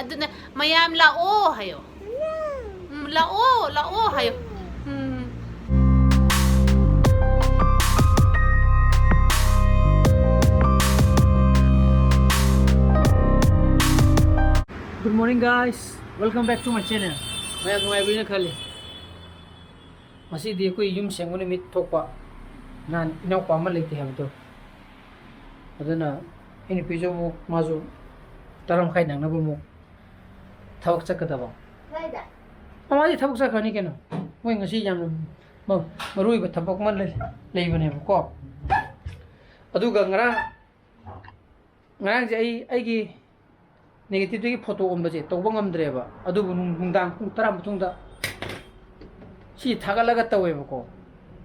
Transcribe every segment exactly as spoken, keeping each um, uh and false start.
ꯑꯗꯨꯅ ꯃꯌꯥꯝ ꯂꯥꯛꯑꯣ ꯍꯥꯏꯌꯣ꯫ ꯎꯝ, ꯂꯥꯛꯑꯣ, ꯂꯥꯛꯑꯣ ꯍꯥꯏꯌꯣ꯫ ꯎꯝ꯫ Good morning, guys. Welcome back to my channel. ꯃꯌꯥꯝ ꯅꯨꯡꯉꯥꯏꯕꯤꯅ ꯈꯜꯂꯤ꯫ ꯉꯁꯤꯗꯤ ꯑꯩꯈꯣꯏ ꯌꯨꯝ ꯁꯦꯡꯕ ꯅꯨꯃꯤꯠ ꯊꯣꯛꯄ꯫ ꯅꯍꯥꯟ ꯏꯅꯥꯎꯄꯥ ꯑꯃ ꯂꯩꯇꯦ ꯍꯥꯏꯕꯗꯣ, ꯑꯗꯨꯅ ꯑꯩ ꯅꯨꯄꯤꯁꯨ ꯑꯃꯨꯛ, ꯃꯥꯁꯨ ꯇꯔꯥ ꯃꯈꯥꯏ ꯅꯪꯅꯕ ꯑꯃꯨꯛ ꯊꯕꯛ ꯆꯠꯀꯗꯕ꯫ ꯀꯥꯏꯗ? ꯃꯥꯗꯤ ꯊꯕꯛ ꯆꯠꯈ꯭ꯔꯅꯤ ꯀꯩꯅꯣ꯫ ꯃꯣꯏ ꯉꯁꯤ ꯌꯥꯝꯅ ꯃ-, ꯃꯔꯨ ꯑꯣꯏꯕ ꯊꯕꯛ ꯑꯃ ꯂꯩ-, ꯂꯩꯕꯅꯦꯕꯀꯣ꯫ ꯑꯗꯨꯒ ꯉꯔꯥꯡ, ꯉꯔꯥꯡꯁꯦ ꯑꯩ ꯑꯩꯒꯤ negative ꯇꯒꯤ photo ꯑꯣꯟꯕꯁꯦ ꯇꯧꯕ ꯉꯝꯗ꯭ꯔꯦꯕ꯫ ꯑꯗꯨꯕꯨ ꯅꯨꯡ-, ꯅꯨꯡꯗꯥꯡ ꯄꯨꯡ ꯇꯔꯥ ꯃꯇꯨꯡꯗ ꯁꯤ ꯊꯥꯒꯠꯂꯒ ꯇꯧꯋꯦꯕꯀꯣ꯫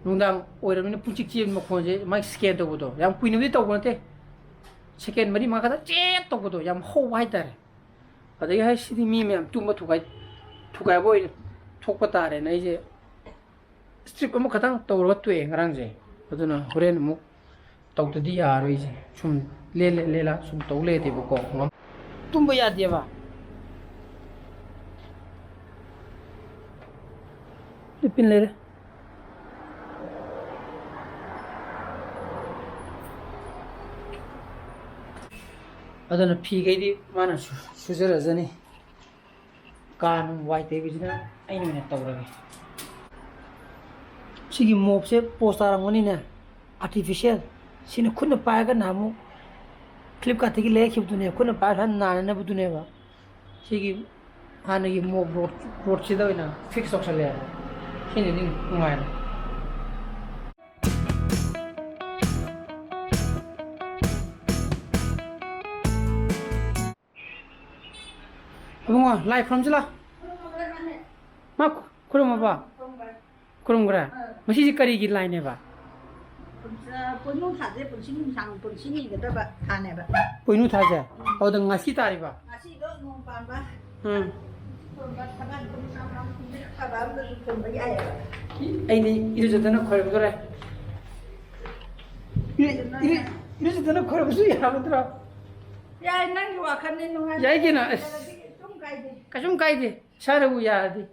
ꯅꯨꯡꯗꯥꯡ ꯑꯣꯏꯔꯕꯅꯤꯅ ꯄꯨꯡꯆꯤꯛ ꯆꯤꯛꯑꯦ ꯃꯈꯣꯟꯁꯦ, ꯃꯥꯒꯤ scan ꯇꯧꯕꯗꯣ꯫ ꯌꯥꯝ ꯀꯨꯏꯅꯕꯨꯗꯤ ꯇꯧꯕ ꯅꯠꯇꯦ, second ꯃꯔꯤ ꯃꯉꯥ ꯈꯛꯇ ꯆꯦꯠ ꯇꯧꯕꯗꯣ, ꯌꯥꯝ ꯍꯧꯕ ꯍꯥꯏꯇꯥꯔꯦ꯫ ꯑꯗꯒꯤ ꯍꯥꯏ ꯁꯤꯗꯤ ꯃꯤ ꯃꯌꯥꯝ ꯇꯨꯝꯕ ꯊꯨꯒꯥꯏ-, ꯊꯨꯒꯥꯏꯕ ꯑꯣꯏꯅ ꯊꯣꯛꯄ ꯇꯥꯔꯦꯅ ꯑꯩꯁꯦ strip ꯑꯃꯈꯛꯇꯪ ꯇꯧꯔꯒ ꯇꯣꯛꯑꯦ ꯉꯔꯥꯡꯁꯦ꯫ ꯑꯗꯨꯅ ꯍꯣꯔꯦꯟ ꯑꯃꯨꯛ ꯇꯧꯗꯗꯤ ꯌꯥꯔꯣꯏꯁꯦ꯫ ꯁꯨꯝ ꯂꯦꯜꯂꯦ ꯂꯦꯜꯂ ꯁꯨꯝ ꯇꯧ ꯂꯩꯔꯗꯤꯕꯀꯣ, ꯉꯝ-, ꯇꯨꯝꯕ ꯌꯥꯗꯦꯕ꯫ ꯂꯤꯞꯄꯤꯟ ꯂꯩꯔꯦ꯫ ꯑꯗꯨꯅ ꯐꯤꯈꯩꯗꯤ ꯃꯥꯅ ꯁꯨ-, ꯁꯨꯖꯔꯖꯅꯤ꯫ ꯀꯥ ꯅꯨꯡ ꯋꯥꯏ ꯇꯩꯕꯁꯤꯅ ꯑꯩꯅ ꯑꯣꯏꯅ ꯇꯧꯔꯒꯦ꯫ ꯁꯤꯒꯤ mop ꯁꯦ post ꯇꯥꯔꯝꯒꯅꯤꯅꯦ, artificial꯫ ꯁꯤꯅ ꯈꯨꯠꯅ ꯄꯥꯏꯔꯒ ꯅꯍꯥꯟꯃꯨꯛ Flipkart ꯇꯒꯤ ꯂꯩꯔꯛꯈꯤꯕꯗꯨꯅꯦ, ꯈꯨꯠꯅ ꯄꯥꯏꯔꯒ ꯅꯥꯟꯅꯅꯕꯗꯨꯅꯦꯕ꯫ ꯁꯤꯒꯤ ꯍꯥꯟꯅꯒꯤ mop road, road ꯁꯤꯗ ꯑꯣꯏꯅ fix ꯇꯧꯁꯜꯂꯦ꯫ ꯁꯤꯅꯗꯤ ꯅꯨꯡꯉꯥꯏꯔꯦ꯫ ꯏꯕꯨꯡꯉꯣ, ꯂꯥꯏ ꯈꯨꯔꯨꯝꯁꯤ ꯂꯥꯎ꯫ ꯃꯥ ꯈꯨꯔꯨꯝꯃꯕꯣ? ꯈꯨꯔꯨꯝꯈ꯭ꯔꯦ꯫ ꯉꯁꯤꯁꯤ ꯀꯔꯤꯒꯤ ꯂꯥꯏꯅꯦꯕ? ꯄꯣꯏꯅꯨ ꯊꯥꯁꯦ, ꯄꯨꯟꯁꯤ ꯅꯨꯡꯁꯥꯡ, ꯄꯨꯟꯁꯤ ꯅꯤꯒꯗꯕ ꯊꯥꯅꯦꯕ꯫ ꯄꯣꯏꯅꯨ ꯊꯥꯁꯦ? ꯑꯗꯨꯗ ꯉꯁꯤ ꯇꯥꯔꯤꯕ? ꯉꯁꯤꯗꯣ ꯅꯣꯡ ꯄꯥꯟꯕ꯫ ꯎꯝ꯫ ꯈꯨꯔꯨꯝꯕ, ꯊꯥꯕꯜ ꯈꯨꯔꯨꯝꯕ, ꯐꯕ ꯑꯃꯗꯁꯨ ꯈꯨꯔꯨꯝꯕ ꯌꯥꯏꯌꯦꯕ꯫ ꯑꯩꯗꯤ ꯏꯔꯨꯖꯗꯅ ꯈꯣꯏꯔꯝꯗꯣꯔꯦ꯫ ꯏꯔꯨ-, ꯏꯔꯨ-, ꯏꯔꯨꯖꯗꯅ ꯈꯣꯏꯔꯝꯕꯁꯨ ꯌꯥꯒꯗ꯭ꯔꯣ? ꯌꯥꯏ, ꯅꯪꯒꯤ ꯋꯥꯈꯜꯅꯤ, ꯅꯨꯡꯉꯥꯏ꯫ ꯌꯥꯏ ꯀꯩꯅꯣ, ꯑꯁ꯫ ꯀꯩꯁꯨꯝ ꯀꯥꯏꯗꯦ, ꯏꯁꯥꯅꯕꯨ ꯌꯥꯔꯗꯤ꯫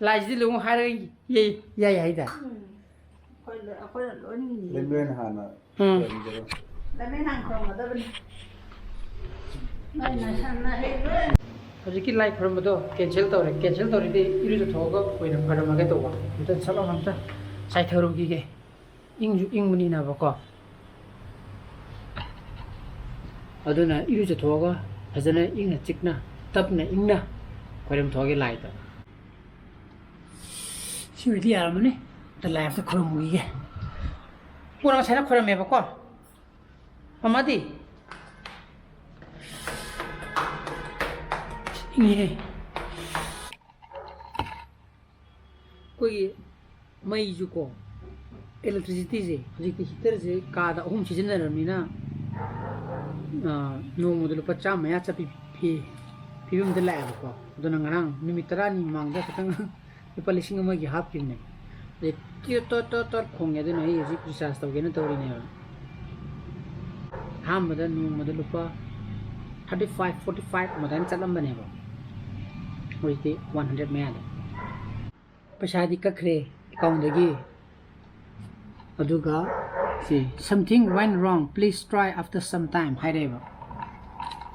ꯂꯥꯏꯁꯤꯗꯤ ꯂꯨꯍꯣꯡ ꯍꯥꯏꯔꯒ ꯌꯩ-, ꯌꯥꯏ ꯍꯥꯏꯗ꯫ ꯑꯩꯈꯣꯏ ꯂꯣꯏ- ꯑꯩꯈꯣꯏꯅ ꯂꯣꯏꯅ ꯉꯝꯃꯤ꯫ ꯂꯦꯡꯂꯣꯏꯅ ꯍꯥꯟꯅ ꯎꯝ꯫ ꯂꯩꯔꯝꯖꯔꯣ꯫ ꯂꯃꯦꯟ ꯍꯥꯟ ꯈꯨꯔꯨꯝꯒꯗꯕꯅꯤ꯫ ꯅꯣꯏ ꯅꯁꯥ ꯅꯍꯩ ꯂꯣꯏ꯫ ꯍꯧꯖꯤꯛꯀꯤ ꯂꯥꯏ ꯈꯨꯔꯨꯝꯕꯗꯣ cancel ꯇꯧꯔꯦ꯫ Cancel ꯇꯧꯔꯤꯗꯤ ꯏꯔꯨꯖꯊꯣꯛꯑꯒ ꯑꯣꯏꯅ ꯈꯣꯏꯔꯝꯃꯒꯦ ꯇꯧꯕ꯫ ꯑꯝꯇ ꯆꯠꯂꯣ, ꯑꯝꯇ ꯆꯥꯏꯊꯔꯨꯈꯤꯒꯦ꯫ ꯏꯪꯁꯨ ꯏꯪꯕꯅꯤꯅꯕꯀꯣ꯫ ꯑꯗꯨꯅ ꯏꯔꯨꯖꯊꯣꯛꯑꯒ ꯐꯖꯅ ꯏꯪꯅ ꯆꯤꯛꯅ ꯇꯞꯅ ꯏꯪꯅ ꯈꯣꯏꯔꯝ ꯊꯣꯛꯑꯒꯦ ꯂꯥꯏꯗ꯫ ꯁꯤ ꯑꯣꯏꯗꯤ ꯌꯥꯔꯝꯃꯅꯤ꯫ ꯑꯝꯇ ꯂꯥꯏ ꯑꯝꯇ ꯈꯨꯔꯨꯝꯃꯨꯈꯤꯒꯦ꯫ ꯄꯨꯔꯥ ꯉꯁꯥꯏꯅ ꯈꯣꯏꯔꯝꯃꯦꯕꯀꯣ꯫ ꯃꯃꯥꯗꯤ? ꯏꯪꯉꯤꯍꯦ꯫ ꯑꯩꯈꯣꯏꯒꯤ ꯃꯩꯁꯨꯀꯣ, electricityꯁꯦ ꯍꯧꯖꯤꯛꯇꯤ heaterꯁꯦ ꯀꯥꯗ ꯑꯍꯨꯝ ꯁꯤꯖꯤꯟꯅꯔꯕꯅꯤꯅ, ꯑꯥ, ꯅꯣꯡꯃꯗ ꯂꯨꯄꯥ ꯆꯥꯝꯃ ꯃꯌꯥ ꯆꯠꯄꯤ ꯐꯤ-, ꯐꯤꯕꯝꯗ ꯂꯥꯛꯑꯦꯕꯀꯣ꯫ ꯑꯗꯨꯅ ꯉꯔꯥꯡ ꯅꯨꯃꯤꯠ ꯇꯔꯥꯅꯤ ꯃꯃꯥꯡꯗ ꯈꯤꯇꯪ ꯂꯨꯄꯥ ꯂꯤꯁꯤꯡ ꯑꯃꯒꯤ ꯍꯥꯞꯈꯤꯕꯅꯦ꯫ ꯑꯗꯩ ꯇꯤꯌꯣ ꯇꯣꯠ ꯇꯣꯠ ꯇꯣꯠ ꯈꯣꯡꯉꯦ, ꯑꯗꯨꯅ ꯑꯩ ꯍꯧꯖꯤꯛ recharge ꯇꯧꯒꯦꯅ ꯇꯧꯔꯤꯅꯦꯕ꯫ ꯑꯍꯥꯟꯕꯗ ꯅꯣꯡꯃꯗ ꯂꯨꯄꯥ thirty five, forty five ꯑꯗꯨꯃꯥꯏꯅ ꯆꯠꯂꯝꯕꯅꯦꯕ, ꯍꯧꯖꯤꯛꯇꯤ one hundred ꯃꯌꯥꯗ꯫ ꯄꯩꯁꯥꯗꯤ ꯀꯛꯈ꯭ꯔꯦ accountꯗꯒꯤ꯫ ꯑꯗꯨꯒ ꯁꯤ "Something went wrong, please try after some time" ꯍꯥꯏꯔꯛꯑꯦꯕ꯫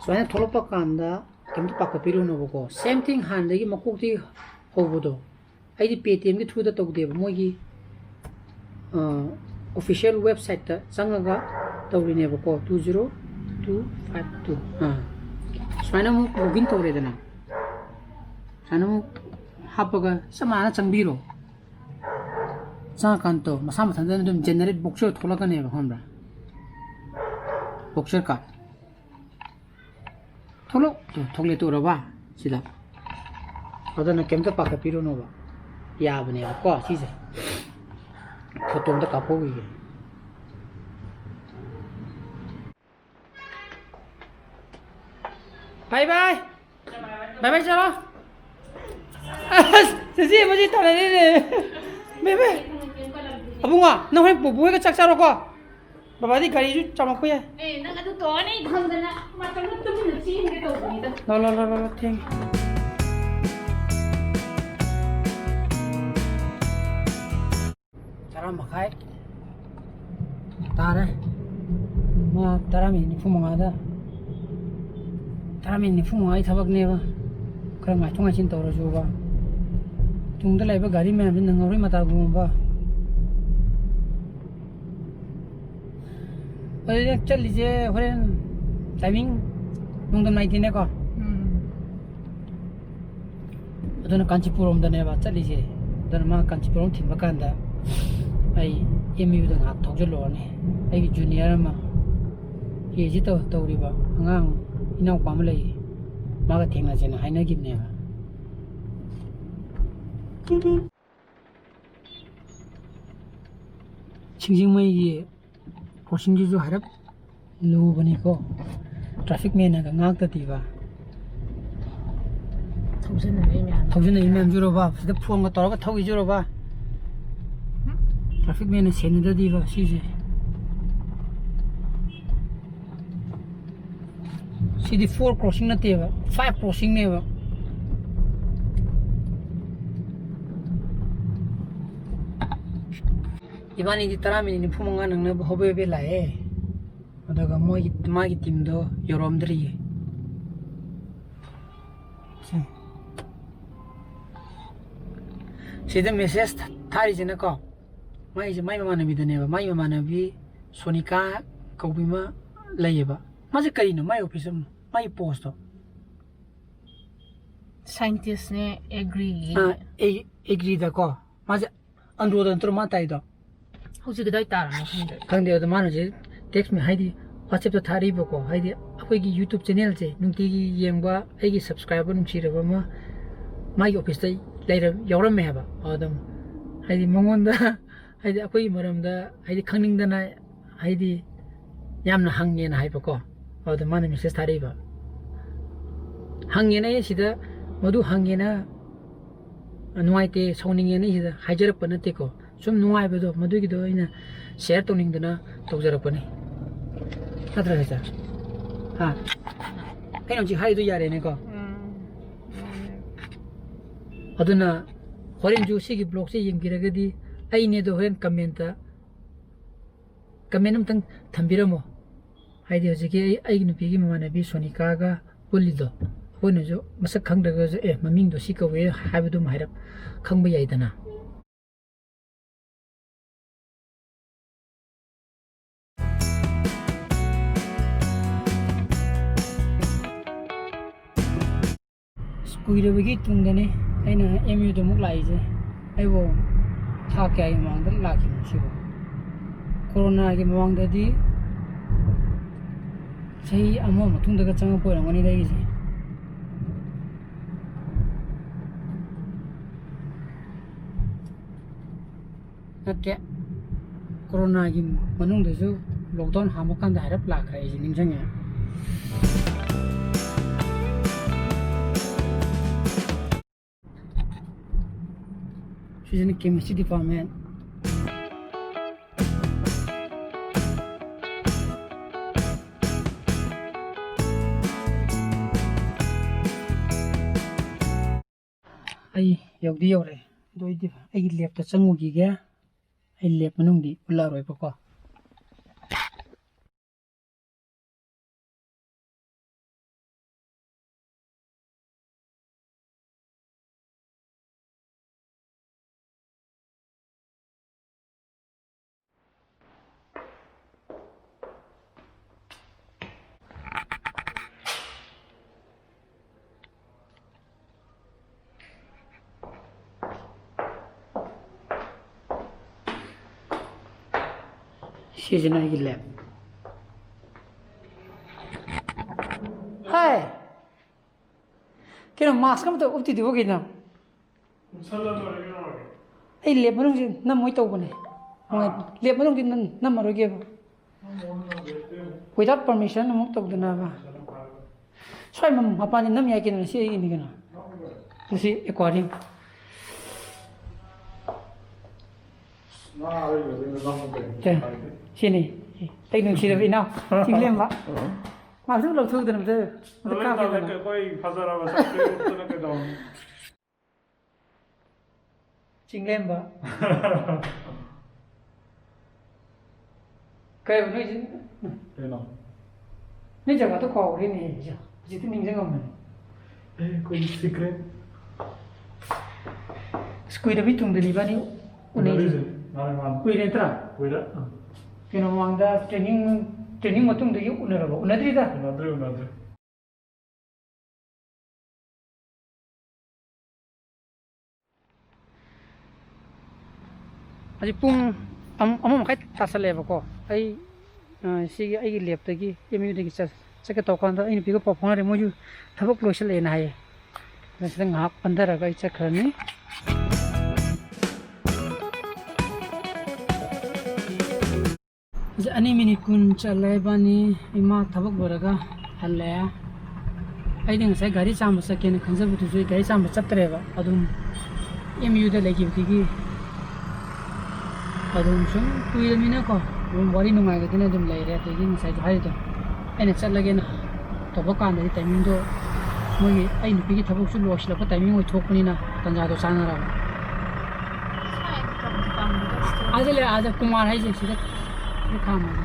ꯁꯨꯃꯥꯏꯅ ꯊꯣꯛꯂꯛꯄ ꯀꯥꯟꯗ ꯀꯩꯝꯇ ꯄꯥꯈꯠꯄꯤꯔꯨꯅꯣꯕꯀꯣ, same thing ꯍꯥꯟꯅꯗꯒꯤ ꯃꯀꯣꯛꯇꯒꯤ ꯍꯧꯕꯗꯣ꯫ ꯑꯩꯗꯤ Paytmꯒꯤ throughꯗ ꯇꯧꯗꯦꯕ, ꯃꯣꯏꯒꯤ official websiteꯇ ꯆꯪꯉꯒ ꯇꯧꯔꯤꯅꯦꯕꯀꯣ꯫ Two zero two five two꯫ ꯑꯥ, ꯁꯨꯃꯥꯏꯅ ꯑꯃꯨꯛ login ꯇꯧꯔꯦꯗꯅ, ꯁꯨꯃꯥꯏꯅ ꯑꯃꯨꯛ ꯍꯥꯞꯄꯒ ꯆꯞ ꯃꯥꯟꯅꯅ ꯆꯪꯕꯤꯔꯣ꯫ ꯆꯪꯉꯀꯥꯟꯗ ꯇꯧ, ꯃꯁꯥ ꯃꯊꯟꯇ ꯑꯗꯨꯝ generate voucher ꯊꯣꯛꯂꯛꯀꯅꯦꯕ, ꯈꯪꯕ꯭ꯔꯥ? Voucher card ꯊꯣꯛꯂꯛ-, ꯇꯨ, ꯊꯣꯛꯂꯦ, ꯇꯧꯔꯕ ꯁꯤꯗ꯫ ꯑꯗꯨꯅ ꯀꯩꯝꯇ ꯄꯥꯈꯠꯄꯤꯔꯨꯅꯣꯕ, ꯌꯥꯕꯅꯦꯕꯀꯣ ꯁꯤꯁꯦ꯫ Photo ꯑꯝꯇ ꯀꯥꯞꯍꯧꯈꯤꯒꯦ꯫ Bye bye꯫ Bye bye ꯆꯠꯂꯣ꯫ ꯑꯁ, ꯆꯦꯆꯦ ꯑꯃꯁꯤ ꯇꯥꯟꯅꯔꯤꯅꯦ꯫ Bye bye꯫ ꯑꯕꯨꯡꯉꯣ, ꯅꯪ ꯍꯣꯔꯦꯟ ꯄꯨꯄꯨ ꯍꯣꯏꯒ ꯆꯥꯛ ꯆꯥꯔꯣꯀꯣ꯫ ꯕꯕꯥꯗꯤ ꯒꯥꯔꯤꯁꯨ ꯆꯥꯝꯃꯛꯄ ꯌꯥꯏ꯫ ꯑꯦ, ꯅꯪ ꯑꯗꯨ ꯇꯧꯔꯅꯤ, ꯑꯩ ꯈꯪꯗꯅ ꯃꯇꯝꯗꯣ ꯇꯨꯃꯤꯟꯅ ꯆꯦꯟꯒꯦ ꯇꯧꯕꯅꯤꯗ꯫ ꯂꯥꯎ, ꯂꯥꯎ, ꯂꯥꯎ, ꯂꯥꯎ, ꯂꯥꯎ, ꯊꯦꯡꯉꯦ꯫ ꯇꯔꯥ ꯃꯈꯥꯏ ꯇꯥꯔꯦ꯫ ꯃꯥ ꯇꯔꯥ ꯃꯤꯅꯤꯠ ꯅꯤꯐꯨ ꯃꯉꯥꯗ, ꯇꯔꯥ ꯃꯤꯅꯤꯠ ꯅꯤꯐꯨ ꯃꯉꯥꯒꯤ ꯊꯕꯛꯅꯦꯕ꯫ ꯈꯔ ꯉꯥꯏꯊꯣꯛ ꯉꯥꯏꯁꯤꯟ ꯇꯧꯔꯁꯨꯕ꯫ ꯇꯨꯡꯗ ꯂꯩꯕ ꯒꯥꯔꯤ ꯃꯌꯥꯝꯁꯤ ꯅꯪꯍꯧꯔꯣꯏ ꯃꯇꯥꯒꯨꯝꯕ꯫ ꯑꯗꯨꯗꯤ ꯆꯠꯂꯤꯁꯦ ꯍꯣꯔꯦꯟ timing ꯅꯨꯡꯗꯥꯡ night ꯅꯤꯅꯦꯀꯣ꯫ ꯎꯝ꯫ ꯑꯗꯨꯅ ꯀꯥꯟꯆꯤꯄꯨꯔ ꯔꯣꯝꯗꯅꯦꯕ ꯆꯠꯂꯤꯁꯦ꯫ ꯑꯗꯨꯅ ꯃꯥ ꯀꯥꯟꯆꯤꯄꯨꯔ ꯔꯣꯝ ꯊꯤꯟꯕ ꯀꯥꯟꯗ ꯑꯩ M U ꯗ ꯉꯥꯏꯍꯥꯛ ꯊꯧꯖꯤꯜꯂꯨꯔꯅꯤ꯫ ꯑꯩꯒꯤ junior ꯑꯃ P H D ꯇꯧ-, ꯇꯧꯔꯤꯕ ꯑꯉꯥꯡ ꯏꯅꯥꯎꯄꯥ ꯑꯃ ꯂꯩꯌꯦ꯫ ꯃꯥꯒ ꯊꯦꯡꯅꯁꯦꯅ ꯍꯥꯏꯅꯈꯤꯕꯅꯦꯕ꯫ ꯁꯤꯡꯖꯃꯩꯒꯤ crossing ꯁꯤꯁꯨ ꯍꯥꯏꯔꯞ ꯂꯨꯕꯅꯤꯀꯣ꯫ Traffic man ꯅꯒ ꯉꯥꯛꯇꯗꯤꯕ꯫ ꯊꯧꯖꯤꯟꯅꯔꯤ ꯃꯌꯥꯝ꯫ ꯊꯧꯖꯤꯟꯅꯔꯤ ꯃꯌꯥꯝꯁꯤꯔꯣꯕ, ꯁꯤꯗ phone ꯒ ꯇꯧꯔꯒ ꯊꯧꯈꯤꯁꯤꯔꯣꯕ꯫ Traffic man ꯅ ꯁꯦꯟꯅꯗꯗꯤꯕ ꯁꯤꯁꯦ꯫ ꯁꯤꯗꯤ four crossing ꯅꯠꯇꯦꯕ, five crossing ꯅꯦꯕ꯫ ꯏꯕꯥꯅꯤꯗꯤ ꯇꯔꯥ ꯃꯤꯅꯤꯠ ꯅꯤꯐꯨ ꯃꯉꯥ ꯅꯪꯅꯕ ꯍꯣꯕꯦ ꯍꯣꯕꯦ ꯂꯥꯛꯑꯦ꯫ ꯑꯗꯨꯒ ꯃꯣꯏꯒꯤ, ꯃꯥꯒꯤ team ꯗꯣ ꯌꯧꯔꯝꯗ꯭ꯔꯤꯌꯦ꯫ ꯁꯦ꯫ ꯁꯤꯗ message ꯊꯥ-, ꯊꯥꯔꯤꯁꯤꯅꯀꯣ, ꯃꯥꯏꯁꯦ ꯃꯥꯏ ꯃꯃꯥꯟꯅꯕꯤꯗꯅꯦꯕ, ꯃꯥꯏ ꯃꯃꯥꯟꯅꯕꯤ ꯁꯣꯅꯤꯀꯥ ꯀꯧꯕꯤ ꯑꯃ ꯂꯩꯌꯦꯕ꯫ ꯃꯥꯁꯦ ꯀꯔꯤꯅꯣ ꯃꯥꯏ office ꯑꯃ, ꯃꯥꯏ post ꯇꯣ? Scientist ꯅꯦ, agri ꯒꯤ꯫ ꯑꯥ, ꯑꯦ-, agri ꯗꯀꯣ꯫ ꯃꯥꯁꯦ ꯑꯟꯗ꯭ꯔꯣꯗ ꯅꯠꯇ꯭ꯔꯣ ꯃꯥ ꯇꯥꯏꯗꯣ? ꯍꯧꯖꯤꯛ ꯀꯗꯥꯏ ꯇꯥꯔꯝꯅꯣ ꯈꯪꯗꯦ꯫ ꯈꯪꯗꯦ, ꯑꯗꯣ ꯃꯥꯅ ꯍꯧꯖꯤꯛ text ꯃꯦ-, ꯍꯥꯏꯗꯤ WhatsApp ꯇ ꯊꯥꯔꯛꯏꯕꯀꯣ, ꯍꯥꯏꯗꯤ ꯑꯩꯈꯣꯏꯒꯤ YouTube channel ꯁꯦ ꯅꯨꯡꯇꯤꯒꯤ ꯌꯦꯡꯕ ꯑꯩꯒꯤ subscriber ꯅꯨꯡꯁꯤꯔꯕ ꯑꯃ ꯃꯥꯒꯤ office ꯇ ꯂꯩꯔꯝ-, ꯌꯥꯎꯔꯝꯃꯦ ꯍꯥꯏꯕ꯫ ꯑꯗꯨꯝ ꯍꯥꯏꯗꯤ ꯃꯉꯣꯟꯗ ꯍꯥꯏꯗꯤ ꯑꯩꯈꯣꯏꯒꯤ ꯃꯔꯝꯗ ꯍꯥꯏꯗꯤ ꯈꯪꯅꯤꯡꯗꯅ ꯍꯥꯏꯗꯤ ꯌꯥꯝꯅ ꯍꯪꯉꯦꯅ ꯍꯥꯏꯕꯀꯣ꯫ ꯑꯗꯨꯗ ꯃꯥꯅ message ꯊꯥꯔꯛꯏꯕ꯫ ꯍꯪꯉꯦꯅ ꯑꯩ ꯁꯤꯗ ꯃꯗꯨ ꯍꯪꯉꯦꯅ ꯅꯨꯡꯉꯥꯏꯇꯦ, ꯁꯥꯎꯅꯤꯡꯉꯦꯅ ꯑꯩ ꯁꯤꯗ ꯍꯥꯏꯖꯔꯛꯄ ꯅꯠꯇꯦꯀꯣ꯫ ꯁꯨꯝ ꯅꯨꯡꯉꯥꯏꯕꯗꯣ, ꯃꯗꯨꯒꯤꯗꯣ ꯑꯩꯅ share ꯇꯧꯅꯤꯡꯗꯅ ꯇꯧꯖꯔꯛꯄꯅꯤ꯫ ꯅꯠꯇ꯭ꯔ ꯁꯤꯁꯇꯔ? ꯍꯥ? ꯑꯩꯅ ꯍꯧꯖꯤꯛ ꯍꯥꯏꯔꯤꯗꯣ ꯌꯥꯔꯦꯅꯦꯀꯣ? ꯑꯗꯨꯅ ꯍꯣꯔꯦꯟꯁꯨ ꯁꯤꯒꯤ vlogꯁꯦ ꯌꯦꯡꯕꯤꯔꯒꯗꯤ ꯑꯩꯅꯦꯗꯣ ꯍꯣꯔꯦꯟ commentꯇ comment ꯑꯝꯇꯪ ꯊꯝꯕꯤꯔꯝꯃꯣ꯫ ꯍꯥꯏꯗꯤ ꯍꯧꯖꯤꯛꯀꯤ ꯑꯩ, ꯑꯩꯒꯤ ꯅꯨꯄꯤꯒꯤ ꯃꯃꯥꯟꯅꯕꯤ ꯁꯣꯅꯤꯀꯥꯒ ꯄꯨꯜꯂꯤꯗꯣ, ꯑꯩꯈꯣꯏꯅꯁꯨ ꯃꯁꯛ ꯈꯪꯗ꯭ꯔꯒꯁꯨ, "ꯑꯦ, ꯃꯃꯤꯡꯗꯣ ꯁꯤ ꯀꯧꯋꯦ" ꯍꯥꯏꯕꯗꯨꯃ ꯍꯥꯏꯔꯞ ꯈꯪꯕ ꯌꯥꯏꯗꯅ꯫ ꯑꯁ, ꯀꯨꯏꯔꯕꯒꯤ ꯇꯨꯡꯗꯅꯤ ꯑꯩꯅ M Uꯗ ꯑꯃꯨꯛ ꯂꯥꯛꯏꯁꯦ꯫ ꯑꯩꯕꯨ ꯊꯥ ꯀꯌꯥꯒꯤ ꯃꯃꯥꯡꯗ ꯂꯥꯛꯈꯤꯕꯅꯣ ꯁꯤꯕꯨ? ꯀꯣꯔꯣꯅꯥꯒꯤ ꯃꯃꯥꯡꯗꯗꯤ ꯆꯍꯤ ꯑꯃ ꯃꯇꯨꯡꯗꯒ ꯆꯪꯉꯛꯄ ꯑꯣꯏꯔꯝꯒꯅꯤꯗ ꯑꯩꯒꯤꯁꯦ꯫ ꯅꯠꯇꯦ, ꯀꯣꯔꯣꯅꯥꯒꯤ ꯃꯅꯨꯡꯗꯁꯨ lockdown ꯍꯥꯡꯕ ꯀꯥꯟꯗ ꯍꯥꯏꯔꯞ ꯂꯥꯛꯈ꯭ꯔꯦ, ꯑꯩꯁꯦ ꯅꯤꯡꯁꯤꯡꯉꯦ꯫ ꯁꯤꯁꯤꯅ chemistry department꯫ ꯑꯩ ꯌꯧꯗꯤ ꯌꯧꯔꯦ, ꯑꯗꯨ ꯑꯩꯗꯤ ꯑꯩꯒꯤ labꯇ ꯆꯪꯉꯨꯈꯤꯒꯦ꯫ ꯑꯩ lab ꯃꯅꯨꯡꯗꯤ ꯎꯠꯂꯛꯑꯔꯣꯏꯕꯀꯣ꯫ ꯁꯤꯁꯤꯅ ꯑꯩꯒꯤ lab꯫ ꯍꯥꯏ! ꯀꯩꯅꯣ, mask ꯑꯃꯇ ꯎꯞꯇꯤꯗꯨꯕꯨ ꯀꯩꯅꯣ? ꯎꯞꯁꯜꯂ ꯂꯣꯏꯔꯦ ꯀꯩꯗꯧꯔꯒꯦ? ꯑꯩ lab ꯃꯅꯨꯡꯁꯤ ꯅꯝꯃꯣꯏ ꯇꯧꯕꯅꯦ꯫ ꯍꯥ? Lab ꯃꯅꯨꯡꯗꯤ ꯅꯝ-, ꯅꯝꯃꯔꯣꯏꯒꯦꯕ꯫ ꯅꯝꯃꯣ, ꯅꯝꯃꯣ, lab ꯇ ꯌꯦꯡꯉꯣ꯫ Without permission ꯑꯃꯨꯛ ꯇꯧꯗꯅꯕ꯫ ꯐꯖꯅ ꯐꯥꯔꯒ꯫ ꯁ꯭ꯋꯥꯏ ꯃ-, ꯃꯄꯥꯟꯗꯤ ꯅꯝ ꯌꯥꯏ ꯀꯩꯅꯣ, ꯁꯤ ꯑꯩꯒꯤꯅꯤ ꯀꯩꯅꯣ꯫ ꯅꯝꯃꯣ꯫ ꯃꯁꯤ aquarium꯫ ꯁꯦ, ꯁꯤꯅꯤ꯫ ꯑꯩ ꯅꯨꯡꯁꯤꯔꯕ ꯏꯅꯥꯎ ꯆꯤꯡꯂꯦꯝꯕ꯫ ꯃꯥꯁꯨ ꯂꯧꯊꯣꯛꯇꯅ ꯑꯝꯇ, ꯑꯝꯇ ꯀꯥꯞꯈꯤꯗꯅ꯫ ꯑꯩꯈꯣꯏ ꯐꯖꯔꯕ ꯁꯛꯁꯦ ꯎꯠꯇꯅ ꯀꯩꯗꯧꯅꯤ? ꯆꯤꯡꯂꯦꯝꯕ꯫ ꯀꯩꯕ ꯅꯣꯏꯁꯤ? ꯀꯩꯅꯣ? ꯅꯣꯏ ꯖꯒꯥꯗꯣ ꯀꯥꯎꯔꯦꯅꯦ ꯑꯩꯁꯦ꯫ ꯍꯧꯖꯤꯛꯇꯤ ꯅꯤꯡꯁꯤꯡꯉꯝꯕꯅꯤ꯫ ꯑꯦ, ꯑꯩꯈꯣꯏꯒꯤ secret꯫ ꯑꯁ, ꯀꯨꯏꯔꯕꯩ ꯇꯨꯡꯗꯅꯤ ꯏꯕꯥꯅꯤ ꯎꯅꯩꯁꯦ꯫ ꯎꯅꯔꯤꯁꯦ꯫ ꯃꯥꯅꯦ, ꯃꯥꯅꯦ꯫ ꯀꯨꯏꯔꯦ ꯅꯠꯇ꯭ꯔꯥ? ꯀꯨꯏꯔꯦ꯫ ꯎꯝ꯫ ꯀꯩꯅꯣ, ꯃꯃꯥꯡꯗ training, training ꯃꯇꯨꯡꯗꯒꯤ ꯎꯅꯔꯕꯣ? ꯎꯅꯗ꯭ꯔꯤꯗ? ꯎꯅꯗ꯭ꯔꯤ, ꯎꯅꯗ꯭ꯔꯤ꯫ ꯍꯧꯖꯤꯛ ꯄꯨꯡ ꯑꯃ, ꯑꯃ ꯃꯈꯥꯏ ꯇꯥꯁꯜꯂꯛꯑꯦꯕꯀꯣ꯫ ꯑꯩ, ꯑ, ꯁꯤꯒꯤ ꯑꯩꯒꯤ ꯂꯦꯞꯇꯒꯤ, ꯑꯦꯝ ꯌꯨꯗꯒꯤ ꯆꯠ-, ꯆꯠꯀꯦ ꯇꯧꯔꯀꯥꯟꯗ ꯑꯩ ꯅꯨꯄꯤꯒ ꯄꯥꯎ ꯐꯥꯎꯅꯔꯦ, ꯃꯣꯏꯁꯨ ꯊꯕꯛ ꯂꯣꯏꯁꯤꯜꯂꯛꯑꯦꯅ ꯍꯥꯏꯌꯦ꯫ ꯑꯗꯨꯅ ꯁꯤꯗ ꯉꯥꯏꯍꯥꯛ ꯄꯟꯊꯔꯒ ꯑꯩ ꯆꯠꯈ꯭ꯔꯅꯤ꯫ ꯍꯧꯖꯤꯛ ꯑꯅꯤ ꯃꯤꯅꯤꯠ ꯀꯨꯟ ꯆꯠꯂꯦ ꯏꯕꯥꯅꯤ꯫ ꯏꯃꯥ ꯊꯕꯛ ꯂꯣꯏꯔꯒ ꯍꯜꯂꯛꯑꯦ꯫ ꯑꯩꯗꯤ ꯉꯁꯥꯏ ꯒꯥꯔꯤ ꯆꯥꯝꯕ ꯆꯠꯀꯦꯅ ꯈꯟꯖꯕꯗꯨꯁꯨ ꯑꯩ ꯒꯥꯔꯤ ꯆꯥꯝꯕ ꯆꯠꯇ꯭ꯔꯦꯕ꯫ ꯑꯗꯨꯝ ꯑꯦꯝ ꯌꯨꯗ ꯂꯩꯈꯤꯕꯗꯒꯤ ꯑꯗꯨꯝ ꯁꯨꯝ ꯀꯨꯏꯔꯃꯤꯅꯀꯣ, ꯑꯗꯨꯝ ꯋꯥꯔꯤ ꯅꯨꯡꯉꯥꯏꯒꯗꯅ ꯑꯗꯨꯝ ꯂꯩꯔꯦ꯫ ꯑꯗꯒꯤ ꯉꯁꯥꯏꯁꯨ ꯍꯥꯏꯔꯤꯗꯣ, ꯑꯩꯅ ꯆꯠꯂꯒꯦꯅ ꯇꯧꯕ ꯀꯥꯟꯗꯗꯤ timingꯗꯣ ꯃꯣꯏꯒꯤ, ꯑꯩ ꯅꯨꯄꯤꯒꯤ ꯊꯕꯛꯁꯨ ꯂꯣꯏꯁꯤꯜꯂꯛꯄ timing ꯑꯣꯏꯊꯣꯛꯄꯅꯤꯅ ꯇꯥꯟꯖꯥꯗꯣ ꯆꯥꯟꯅꯔꯕ꯫ ꯑꯥꯗ ꯂꯩ, ꯑꯥꯗ ꯀꯨꯃꯥꯔ ꯍꯥꯏꯁꯦ ꯁꯤꯗ, ꯁꯤꯗ ꯈꯥꯝꯃꯒꯦ꯫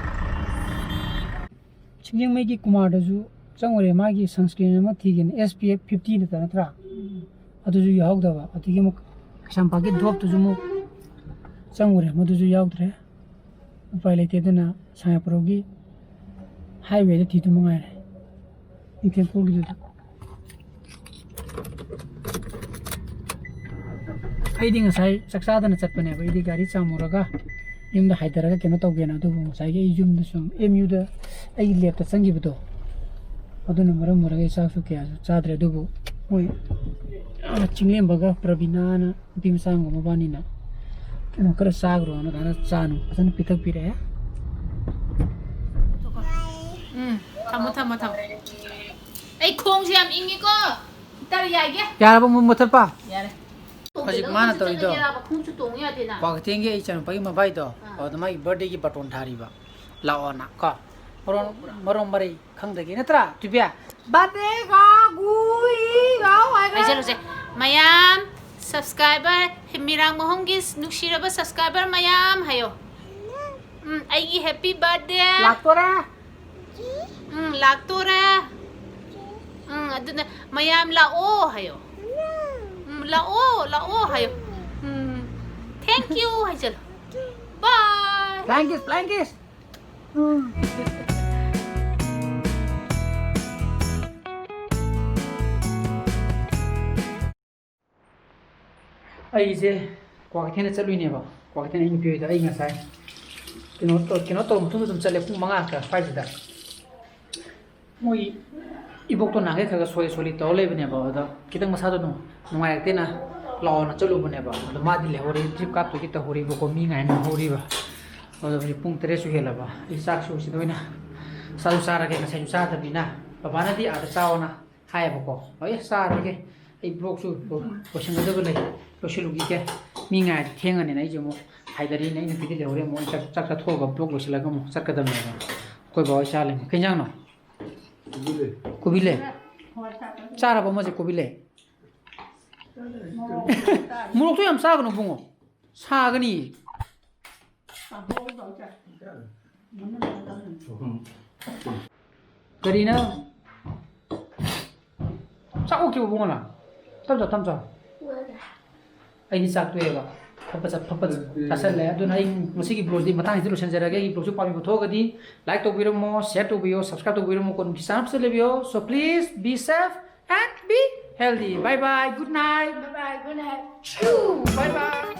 ꯁꯤꯡꯖꯃꯩꯒꯤ ꯀꯨꯃꯥꯔꯗꯁꯨ ꯆꯪꯉꯨꯔꯦ, ꯃꯥꯒꯤ sunscreen ꯑꯃ ꯊꯤꯒꯦꯅ, S P F fifty ꯅꯠꯇ ꯅꯠꯇ꯭ꯔꯥ? ꯎꯝ꯫ ꯑꯗꯨꯁꯨ ꯌꯥꯎꯍꯧꯗꯕ꯫ ꯑꯗꯒꯤ ꯑꯃꯨꯛ ꯀꯩꯁꯥꯝꯄꯥꯠꯀꯤ Doveꯇꯨꯁꯨ ꯑꯃꯨꯛ ꯆꯪꯉꯨꯔꯦ, ꯃꯗꯨꯁꯨ ꯌꯥꯎꯗ꯭ꯔꯦ꯫ ꯎꯄꯥꯏ ꯂꯩꯇꯦ, ꯑꯗꯨꯅ ꯁꯉꯥꯏꯄ꯭ꯔꯧꯒꯤ highwayꯗ ꯊꯤꯗꯨ ꯃꯉꯥꯏꯔꯦ, ꯏꯊꯦꯝ ꯀꯣꯜꯒꯤꯗꯨꯗ꯫ ꯑꯩꯗꯤ ꯉꯁꯥꯏ ꯆꯥꯛ ꯆꯥꯗꯅ ꯆꯠꯄꯅꯦꯕ꯫ ꯑꯩꯗꯤ ꯒꯥꯔꯤ ꯆꯥꯝꯃꯨꯔꯒ ꯌꯨꯝꯗ ꯍꯥꯏꯊꯔꯒ ꯀꯩꯅꯣ ꯇꯧꯒꯦꯅ꯫ ꯑꯗꯨꯕꯨ ꯉꯁꯥꯏꯒꯤ ꯑꯩ ꯌꯨꯝꯗ ꯁꯨꯝ ꯑꯦꯝ ꯌꯨꯗ ꯑꯩꯒꯤ ꯂꯦꯞꯇ ꯆꯪꯈꯤꯕꯗꯣ, ꯑꯗꯨꯅ ꯃꯔꯝ ꯑꯣꯏꯔꯒ ꯑꯩ ꯆꯥꯛꯁꯨ ꯀꯌꯥꯁꯨ ꯆꯥꯗ꯭ꯔꯦ꯫ ꯑꯗꯨꯕꯨ ꯃꯣꯏ, ꯑꯥ, ꯆꯤꯡꯂꯦꯝꯕꯒ ꯄ꯭ꯔꯕꯤꯅꯥꯅ, ꯅꯨꯄꯤ ꯃꯆꯥ ꯑꯃꯒ, ꯃꯕꯥꯅꯤꯅ ꯀꯩꯅꯣ ꯈꯔ ꯆꯥꯈ꯭ꯔꯣꯅ ꯑꯗꯨꯃꯥꯏꯅ ꯆꯥ ꯅꯨꯡ ꯐꯖꯅ ꯄꯤꯊꯛꯄꯤꯔꯛꯑꯦ꯫ ꯎꯝ, ꯊꯝꯃꯣ, ꯊꯝꯃꯣ, ꯊꯝꯃꯣ꯫ ꯑꯩ ꯈꯣꯡꯁꯦ ꯌꯥꯝ ꯏꯪꯉꯤꯀꯣ꯫ ꯍꯤꯇꯔ ꯌꯥꯏꯒꯦ꯫ ꯌꯥꯔꯕ ꯃꯨ-, ꯃꯨꯊꯠꯄ? ꯌꯥꯔꯦ꯫ ꯍꯧꯖꯤꯛ ꯃꯥꯅ ꯇꯧꯔꯤꯗꯣ꯫ ꯈꯣꯡꯁꯨ ꯇꯣꯡ ꯌꯥꯗꯦꯅ꯫ ꯀ꯭ꯋꯥꯀꯩꯊꯦꯜꯒꯤ ꯑꯩ ꯏꯆꯥꯅꯨꯄꯥꯒꯤ ꯃꯕꯥꯏꯗꯣ, ꯑꯥ꯫ ꯑꯗꯨ ꯃꯥꯒꯤ birthdayꯒꯤ ꯕꯥꯔꯇꯣꯟ ꯊꯥꯔꯤꯕ꯫ ꯂꯥꯛꯑꯣꯅ ꯀꯣ꯫ ꯃꯔꯣꯟ, ꯃꯔꯣꯟ ꯃꯔꯩ ꯈꯪꯗꯒꯦ ꯅꯠꯇ꯭ꯔꯥ, ꯇꯨꯕꯤ? Birthday ꯒ ꯒꯨꯏ ꯒ ꯍꯥꯏꯈ꯭ꯔꯦ꯫ ꯍꯥꯏꯖꯜꯂꯨꯁꯦ꯫ ꯃꯌꯥꯝ subscriber, ꯃꯤꯔꯥꯡ ꯃꯍꯨꯝꯒꯤ ꯅꯨꯡꯁꯤꯔꯕ subscriber ꯃꯌꯥꯝ ꯍꯥꯏꯌꯣ꯫ ꯎꯝ, ꯑꯩꯒꯤ happy birthday꯫ ꯂꯥꯛꯇꯣꯔꯦ꯫ ꯎꯝ, ꯂꯥꯛꯇꯣꯔꯦ꯫ ꯎꯝ, ꯑꯗꯨꯅ ꯃꯌꯥꯝ ꯂꯥꯛꯑꯣ ꯍꯥꯏꯌꯣ꯫ ꯎꯝ, ꯂꯥꯛꯑꯣ, ꯂꯥꯛꯑꯣ ꯍꯥꯏꯌꯣ꯫ ꯎꯝ, thank you ꯍꯥꯏꯖꯜꯂꯣ꯫ Bye꯫ Flying kiss, flying kiss꯫ ꯑꯩꯁꯦ ꯀ꯭ꯋꯥꯀꯩꯊꯦꯜꯗ ꯆꯠꯂꯨꯏꯅꯦꯕ꯫ ꯀ꯭ꯋꯥꯀꯩꯊꯦꯜ ꯑꯩ ꯅꯨꯄꯤ ꯍꯣꯏꯗ ꯑꯩ ꯉꯁꯥꯏ ꯀꯩꯅꯣ ꯇꯧ-, ꯀꯩꯅꯣ ꯇꯧꯔ ꯃꯇꯨꯡꯗ ꯑꯗꯨꯝ ꯆꯠꯂꯦ, ꯄꯨꯡ ꯃꯉꯥ ꯈꯔ ꯁ꯭ꯋꯥꯏꯁꯤꯗ꯫ ꯃꯣꯏ ꯏꯕꯣꯛꯇꯣ ꯅꯍꯥꯟꯈꯩ ꯈꯔ ꯈꯔ ꯁꯣꯜꯂꯤ ꯁꯣꯜꯂꯤ ꯇꯧꯔ ꯂꯩꯕꯅꯦꯕ, ꯑꯗ ꯈꯤꯇꯪ ꯃꯁꯥꯗꯣ ꯅꯨꯡ-, ꯅꯨꯡꯉꯥꯏꯔꯛꯇꯦꯅ ꯂꯥꯛꯑꯣꯅ ꯆꯠꯂꯨꯕꯅꯦꯕ꯫ ꯑꯗꯣ ꯃꯥꯗꯤ ꯂꯩꯍꯧꯔꯤ, drip ꯀꯥꯞꯇꯣꯏꯒꯤ ꯇꯧꯍꯧꯔꯤꯕꯀꯣ, ꯃꯤ ꯉꯥꯏꯅꯍꯧꯔꯤꯕ꯫ ꯑꯗꯣ ꯍꯧꯖꯤꯛ ꯄꯨꯡ ꯇꯔꯦꯠꯁꯨ ꯍꯦꯜꯂꯕ꯫ ꯑꯩ ꯆꯥꯛꯁꯨ ꯁꯤꯗ ꯑꯣꯏꯅ ꯆꯥꯁꯨ ꯆꯥꯔꯒꯦ, ꯉꯁꯥꯏꯁꯨ ꯆꯥꯗꯕꯅꯤꯅ꯫ ꯕꯕꯥꯅꯗꯤ ꯑꯥꯗ ꯆꯥꯎꯑꯣꯅ ꯍꯥꯏꯌꯦꯕꯀꯣ꯫ ꯍꯣꯏ, ꯆꯥꯔꯒꯦ꯫ ꯑꯩ vlogꯁꯨ ꯂꯣꯏꯁꯤꯟꯒꯗꯕ ꯂꯩ, ꯂꯣꯏꯁꯤꯜꯂꯨꯈꯤꯒꯦ꯫ ꯃꯤ ꯉꯥꯏꯔꯗꯤ ꯊꯦꯡꯉꯅꯤꯅ ꯑꯩꯁꯦ ꯑꯃꯨꯛ ꯍꯥꯏꯗꯔꯤꯅꯦ꯫ ꯑꯩ ꯅꯨꯄꯤꯗꯤ ꯂꯩꯍꯧꯔꯦ, ꯑꯃꯨꯛ ꯑꯩ ꯆꯥꯛ, ꯆꯥꯛ ꯆꯥꯊꯣꯛꯑꯒ vlog ꯂꯣꯏꯁꯤꯜꯂꯒ ꯑꯃꯨꯛ ꯆꯠꯀꯗꯕꯅꯦꯕ꯫ ꯑꯩꯈꯣꯏ ꯕꯥ ꯍꯣꯏ ꯆꯥ ꯂꯩ꯫ ꯀꯩ ꯏꯟꯖꯥꯡꯅꯣ? ꯀꯣꯕꯤ ꯂꯩ꯫ ꯀꯣꯕꯤ ꯂꯩ? ꯆꯥꯔꯕꯣ ꯑꯃꯁꯦ ꯀꯣꯕꯤ ꯂꯩ? ꯃꯣꯔꯣꯛꯇꯣ ꯌꯥꯝ ꯆꯥꯒꯅꯨ ꯏꯕꯨꯡꯉꯣ, ꯁꯥꯒꯅꯤ꯫ ꯀꯔꯤꯅꯣ? ꯆꯥꯛ ꯑꯣꯛꯈꯤꯕ ꯏꯕꯨꯡꯉꯣ ꯅꯪ? ꯇꯞ ꯆꯥꯎ, ꯇꯞ ꯆꯥꯎ꯫ ꯑꯩꯗꯤ ꯆꯥꯛ ꯇꯣꯛꯑꯦꯕ꯫ ꯐꯠ ꯐꯠ ꯆꯠ-, ꯐꯠ ꯐꯠ ꯆꯥꯁꯜꯂꯦ꯫ ꯑꯗꯨꯅ ꯑꯩ ꯉꯁꯤꯒꯤ vlogꯗꯤ ꯃꯇꯥꯡꯁꯤꯗ ꯂꯣꯏꯁꯤꯟꯖꯔꯒꯦ꯫ ꯑꯩꯒꯤ vlogꯁꯨ ꯄꯥꯝꯕꯤꯕ ꯊꯣꯛꯑꯒꯗꯤ like ꯇꯧꯕꯤꯔꯝꯃꯣ, share ꯇꯧꯕꯤꯌꯣ, subscribe ꯇꯧꯕꯤꯔꯝꯃꯣ, ꯀꯣꯟꯒꯤ channelꯁꯤꯗ ꯂꯩꯕꯤꯌꯣ꯫ So please be safe and be healthy. Bye bye, good night. Bye bye, good night. Bye bye.